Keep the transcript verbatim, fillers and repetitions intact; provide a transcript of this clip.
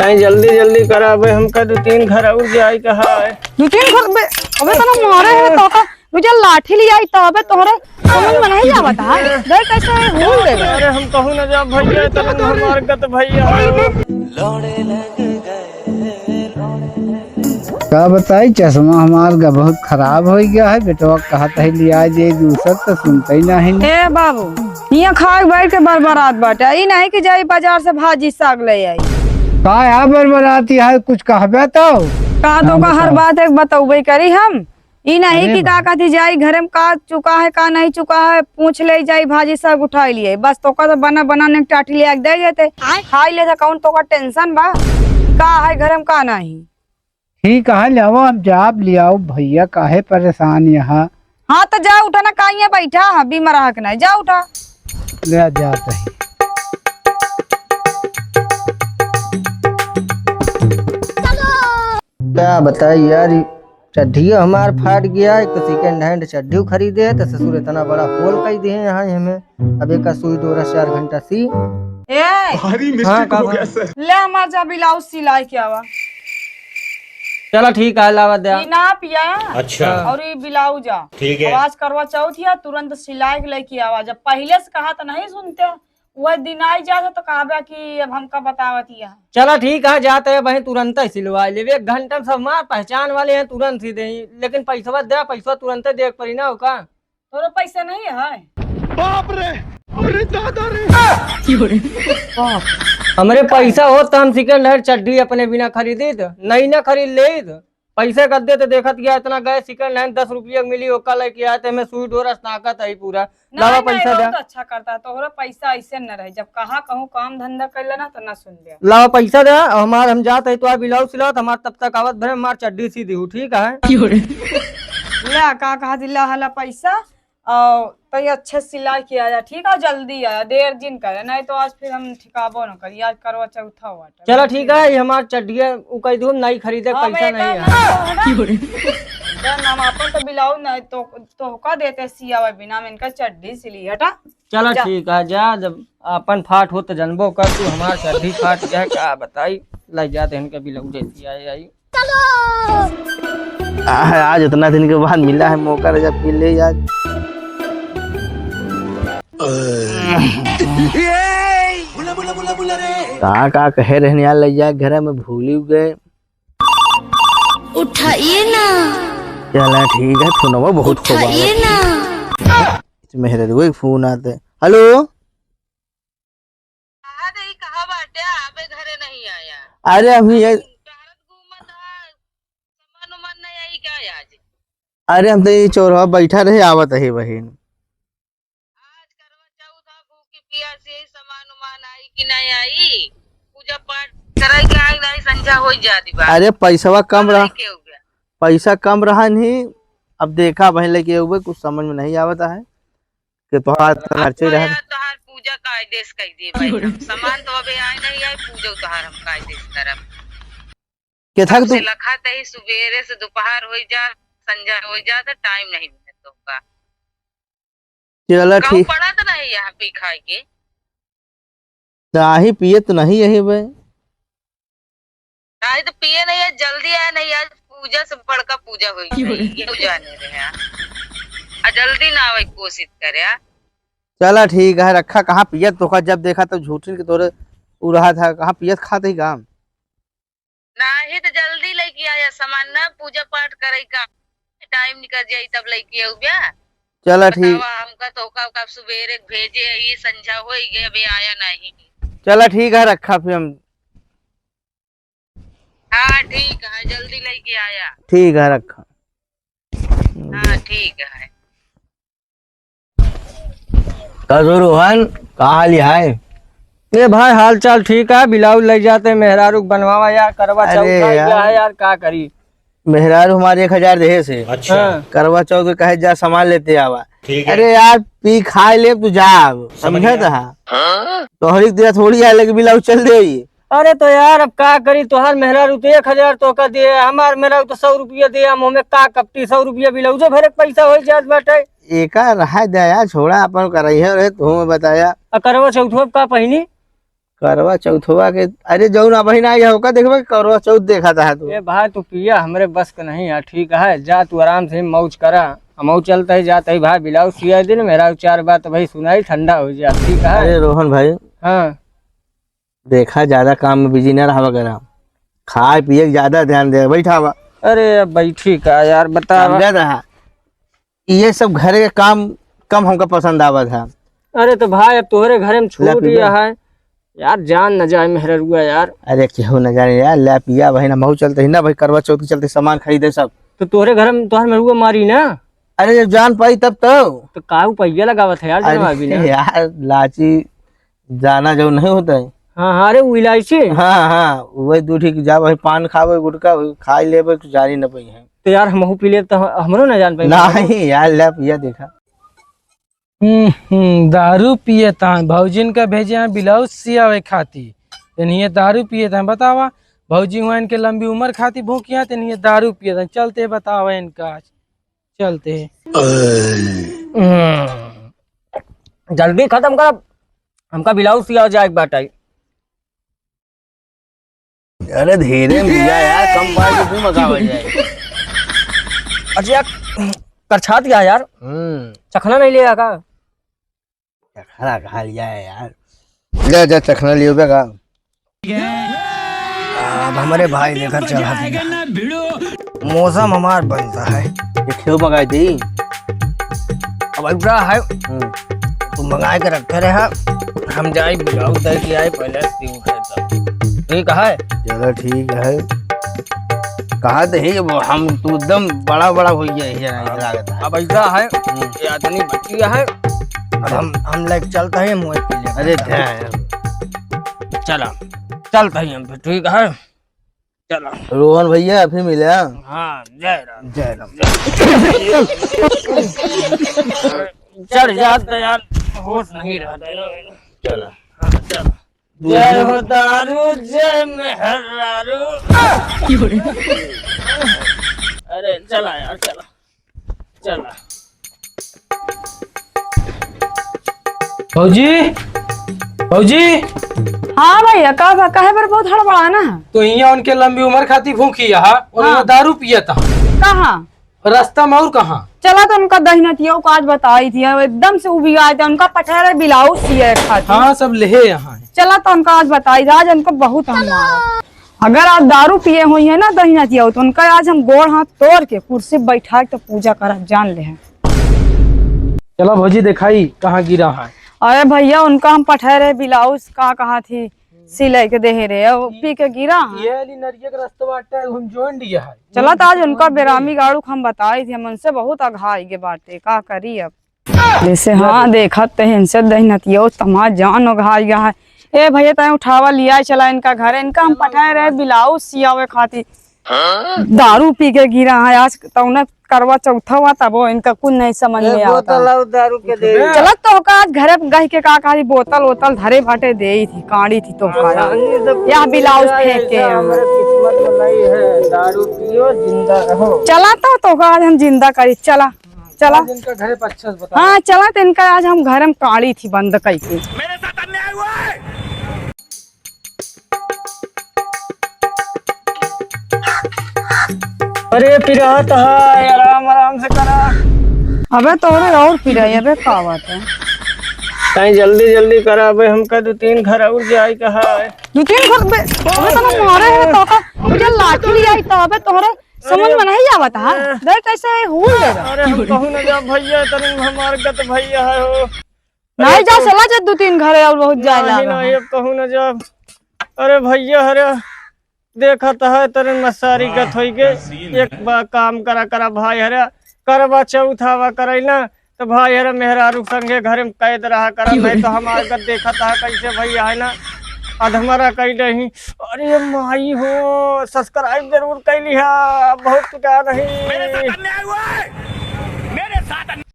नहीं, जल्दी जल्दी करा, अबे हमका दो तीन घर और जाए के है। दो तीन घर बे, अबे तना मारे है तो का, रुझे लाठी ले आई तो अबे तोहरे समझ में नहीं आवत है। देख कैसे भूल दे गए। अरे हम कहूँ ना जा भैया, तब हमार गत भैया। का बताई, चश्मा हमार ग-, बहुत खराब हो गया है। बेटवा कहत है लिया जे दूसर तो सुनते ही नहीं। ए बाबू, हियाँ खाए बैठ के बरबरात बाटे। ई नहीं कि जाई बाजार से भाजी साग ले आई। का या बरबराती है, कुछ कहबे तो? का तो हम का हर बताओ। बात एक बतौबे करी हम। ई नहीं अरे कि का बा- कहती जाई घरे में का चुका है, का नहीं चुका है, पूछ ले जाई, भाजी साग उठाई लिए। बस तोका तो बना बना ने टाटी ले आके दे देते। आय। खाई लेते, कौन तोका टेंशन बा? का है घरे में का नहीं? ठीक है, ले आओ, हम जाब ले आओ भैया, काहे परेशान यहाँ? हाँ, तो जा उठा ना, काहे बैठा है, बीमार हक नहीं, जा उठा। ले आ, जात है। का बताई यार, ई चड्ढिया हमार फाट गया, एक तो second hand चड्ढी खरीदे है, तो ससुर इतना बड़ा hole कई दिए यहाँ हमें। अब एक सुई डोरा चार घंटा सी। ए, भारी mistake हाँ, का हो गया बा? सर। ले हमार जा ब्लाउज सिलाई के आवा। चला ठीक है, लावा दे। ई नाप या। अच्छा। और ई ब्लाउज आ। ठीक है। अब आज करवा चौथ या, तुरंत सिलाई के लेके आवा। जब पहले से कहा तो नहीं सुनते, वह दिन आई जात है तो कहबे कि अब हमका बतावत या। चला ठीक है, जाते हैं वहीं तुरंत ही सिलवा लेबे। एक घंटा में सब हमार पहचान वाले हैं, तुरंत सी देई। लेकिन पैसवा दे, पैसवा तुरंत दे के पड़ी ना ओका। तोरो पैसा नहीं है? बाप रे, अरे दादा रे। हमरे पैसा होत तो हम second hand चड्ढी अपने बिना खरीदीत, नई ना खरीद लेत। पैसे कर दे तो देखत गया इतना गए second hand दस रुपया के मिली, ओका लेके आए तो हमें सुई डोरा ताकत है पूरा। लावा नहीं, पैसा नहीं, दे। बहुत अच्छा करता है, तोहरा पैसा ऐसे न रहे। जब कहा कहूँ काम धंधा कर लेना तो ना सुन दे। लावा पैसा दे, हमार हम जात है तो आ ब्लाउज सिलावत, हमार तब तक आवत भरे हमार चड्ढी सी दिहू, ठीक है? ले, का कहा दिला हला पैसा, और तो ये अच्छे सिलाई किया जा, ठीक है? जल्दी आया, देर जिन करे, नहीं तो आज फिर हम ठिकाबो न करी, आज करवा चौथा हुआ। चला ठीक है, ये हमार चड्ढिया उ कह दूँ, नहीं खरीदे, हाँ, पैसा मैं नहीं है। तो है ना। देन हम अपन तो ब्लाउज नहीं तो, तोहका देते सियावे बिना, हम इनका चड्ढी सिली, हटा। चला जा। ठीक है, जा, जब अपन फाट हो तो जनबो कर तू, हमार चड्ढी फाट गया, का बताई, ले जाते इनके ब्लाउज सियाए आई। आह, आज इतना दिन के बाद मिला है मौका, रजब के ले आज। का, का कहे रहने यार, ले जाए घरे में भूली गए। उठाइए ना। चला ठीक है, फोनवा बहुत खोबा उठाइए ना। मेहररुआ के फोन आते। हेलो। कहा दे, कहा बाटे, अबे घरे नहीं आया। अरे, हम ये टहरत घूमत है, सामान उमान नहीं आई क्या आज? अरे, हम तो ये चौराहा बैठा रहे, आवत है बहिन। आज करवा चौथ है, भूखी पियासी, सामान उमान आई कि नहीं आई? पूजा पाठ कराई के आई नहीं, संझा हो जाती बा। अरे, पैसवा कम रहा, के हो गया? पैसा कम रहा नहीं। अब देखा बहिन लेके हुए, कुछ समझ में नहीं आवता है। कि तोहार तो खर्चे रहे। यार, तोहार पूजा कायदे से कई दे भाई हम। सामान तो अबे आए नहीं आए, पूजा तोहार हम कायदे से करब। के थक तू से लखा तही सुबेरे से दोपहर होई जा, संझा होई जा, तो टाइम नहीं मिलत तोहका। चला कहूँ ठीक। पड़ा तो नहीं यहाँ पी खाए के। चाही पिए तो नहीं यही बे। चाही तो पिए नहीं है, जल्दी आया नहीं, आज पूजा से बड़का पूजा होई। ये जाने रहे हैं। आ जल्दी ना आवे कोशिश करे, आ। चला ठीक है, रखा, कहाँ पियत तोका जब देखा तब झूठिन के तोरे उ रहा था, कहाँ पियत खात ही काम। नाही तो जल्दी लेके आया सामान ना, पूजा पाठ करे का टाइम निकल जाई तब लेके आऊ बे। चला ठीक। बतावा, हमका तो का, का सुबेरे भेजे, ये संझा होई गए, अबे आया नहीं। चला ठीक है, रखा फिर हम। हाँ, ठीक है, जल्दी लेके आया। ठीक है, रखा। हाँ, ठीक है। का हो रोहन, का हाल है? ए भाई, हाल चाल ठीक है, ब्लाउज ले जाते मेहरारू के बनवावा यार, करवा चौथ अरे आ गया यार। है यार, का करी? मेहरारू हमारे एक हजार देहे से। अच्छा। हाँ। करवा चौथ के कहे जा सामान लेते आवा। ठीक है। अरे यार, पी खाए ले तू जा, समझ समझे गया। तो हाँ। हाँ? तोहरी दिया थोड़ी आए लगे ब्लाउज चल दे ये। अरे तो यार, अब का करी, तोहार मेहरारू तो एक हजार तोहका दिए, हमार मेहरारू तो सौ रुपया दिए, हम हमें का कपटी, सौ रुपया ब्लाउजो भरे के पैसा हो जात बाटे। एका रहा दया, छोड़ा, अपन करैहे रहे, तू हमें बताया। आ करवा चौथवा का पहिनी? करवा चौथवा के, अरे जौन अबहिन आई है, ओका देखबे, करवा चौथ देखा था तू। ए भाई, तू पिया, हमरे बस के नहीं है, ठीक है? जा तू आराम से मौज करा, हमहू चलत ही, जात ही भाई, ब्लाउज सिया दिन, मेहरारू चार बात भाई सुनाई, ठंडा हो जा, ठीक है? अरे रोहन भाई। हाँ। देखा, ज्यादा काम में बिजी ना रहा करा, खाए पिए के ज्यादा ध्यान दे, बैठा हुआ। अरे अब बैठी का यार, बता। समझा रहा। ये सब घरे के काम कम हमका पसंद आवत है। अरे तो भाई, अब तोहरे घरे में ला छूट पी ले। गया है यार, जान न जाए मेहररुआ यार। अरे केहू न जाने यार, ले पिया भाई ना, महू चलते ही ना भाई, करवा चौथ के चलते सामान खरीदे सब। तो तोहरे घर में तोहर मेहरुआ मारी ना। अरे जब जान पाई तब तो। तो काहू पहिया लगावत है यार, अरे जनवा भी ना। यार लाची जाना जो नहीं होता है। हाँ, हाँ, अरे वो इलायची। हाँ, हाँ, वही दू ठीक जा भाई, पान खावे, गुटखा खाई लेबे, तो जानी न पई है। तो यार, हमहू पी लेब, तो हम-, हमरो ना जान पाई। नहीं यार, ले पिया देखा। हम्म, हम्म, दारू पिए ता, भौजिन का भेजे हैं ब्लाउज सियावे खाती। इन्हीं दारू पिए ता, बतावा, भौजी हुआ इनके लंबी उम्र खाती भूखिया, तो इन्हीं दारू पिए ता। चलते बतावा इनका आज, चलते। हम्म, जल्दी खत्म कर, हमका ब्लाउज सिया जाए के बाटे। अरे धीरे में दिया यार, कम पाए तो क्यों मकावा जाए। अच्छा यार, करछात गया यार। हम्म। चखना नहीं लिया का? चखना कहाँ लिया है यार? जा, जा, चखना लियो बे का? अब हमरे भाई लेकर चला दिया। मौसम हमार बनता है। ये क्यों मंगाई दी? अब ऐसा है, हम्म। तू मंगाए के रखे रहे, हम जाए ब्लाउज दे के आए, पहले से उठे तो। ठीक है? चलो ठीक है। कहा तो है वो, हम तो एकदम बड़ा बड़ा हो गया है, ये अब, लागत है। अब ऐसा है, हम्म। ये आदमी बची है, अब हम, हम लेके चलते हैं मुँह के लिए। अरे ध्यान। चला, चलते हैं हम फिर, ठीक है? चला। रोहन भैया, फिर मिले, हाँ? हाँ, जय राम। जय राम। चढ़ जात तो यार, होश नहीं रहता। चला। हाँ, चला। जय हो दारू, जय मेहरारू। अरे, चला यार, चला। चला। भौजी, भौजी। हाँ भैया, का बा? काहे पर बहुत हड़बड़ाना है? तो हियाँ उनके लंबी उम्र खातिर भूखी है, और हाँ। वो दारू पियत है। कहाँ? रास्ता में और कहाँ? चला तो उनका दहिनतियो का आज बताई थी, एकदम से उबिया आए थे, उनका पठेरे ब्लाउज सिए खातिर। हाँ, सब लेहे यहाँ है। चला तो उनका आज बताई थी, आज उनको बहुत हम मारा। अगर आज दारू पिए हुई है ना दहिनतिया, तो उनका आज हम गोड़ हाथ तोड़ के कुर्सी बैठा के तो पूजा करब, जान ले हैं। चला भौजी, देखाई कहाँ गिरा है। अरे भैया, उनका हम पठाए रहे ब्लाउज, का कहा थी, सिलाई के देहे रहे, अब पी के गिरा है। ये वाली नरिया के रास्ता बाटे, हम जोन दिया है। चला तो आज उनका बेरामी गाड़ू के हम बताई थी, हम उनसे बहुत अघाई के बाटे, का करी अब। जैसे हाँ, देखत ते इनसे दहिनतियो तमा जान ओघाई गया है। ए भैया, तैं उठावा लिया चला इनका घरे, इनका हम पठाए रहे ब्लाउज सियावे खातिर। दारू पी के गिरा है, आज तौने करवा चौथा हुआ तब वो इनका कुछ नहीं समझ में आवता। बोतल और दारू के दे। चलत तो होका आज घरे गह के का करी, बोतल वोतल धरे बाटे दे ही थी, काढ़ी थी तो का। यह ब्लाउज फेंक के हमारे किस्मत में नहीं है, दारू पियो जिंदा रहो। चला तो, तो का आज हम जिंदा करी, चला। चला। आज इनका घरे पर अच्छा से बता। हाँ, चला तो इनका आज हम घर में काढ़ी थी बंद कई के। मेरे साथ अन्याय हुआ है। अरे पिरात है, आराम आराम से करा। अबे तोरे और पिराई, अबे का बात है? ताई जल्दी जल्दी करा, अबे हमका दो तीन घर और जाए कहा है। दो तीन घर बे, अबे तना मारे है तो का, मुझे लाठी ले आई तो अबे तोरे समझ में नहीं आवत है, हाँ? देख कैसे हुल दे रहा। अरे हम कहूँ न जा भैया, तनी हमार गत भैया है हो। नहीं जा, चला जा, दो तीन घरे और बहुत जाए नहीं, लागा नहीं, है। अब कहूँ न जा। अरे भैया, अरे देखत है, तनी मसारी गत होई गे। एक बा काम करा, करा भाई, अरे करवा चौथ आवा करई ना, तो भाई, अरे मेहरारू संगे घर में कैद रहा करा, नहीं तो हमार गत देखत है कैसे भैया है ना, अधमरा कई नहीं। अरे माई हो, subscribe जरूर कैली है, बहुत पिटा नहीं। मेरे साथ अन्याय हुआ है, मेरे साथ अन्याय।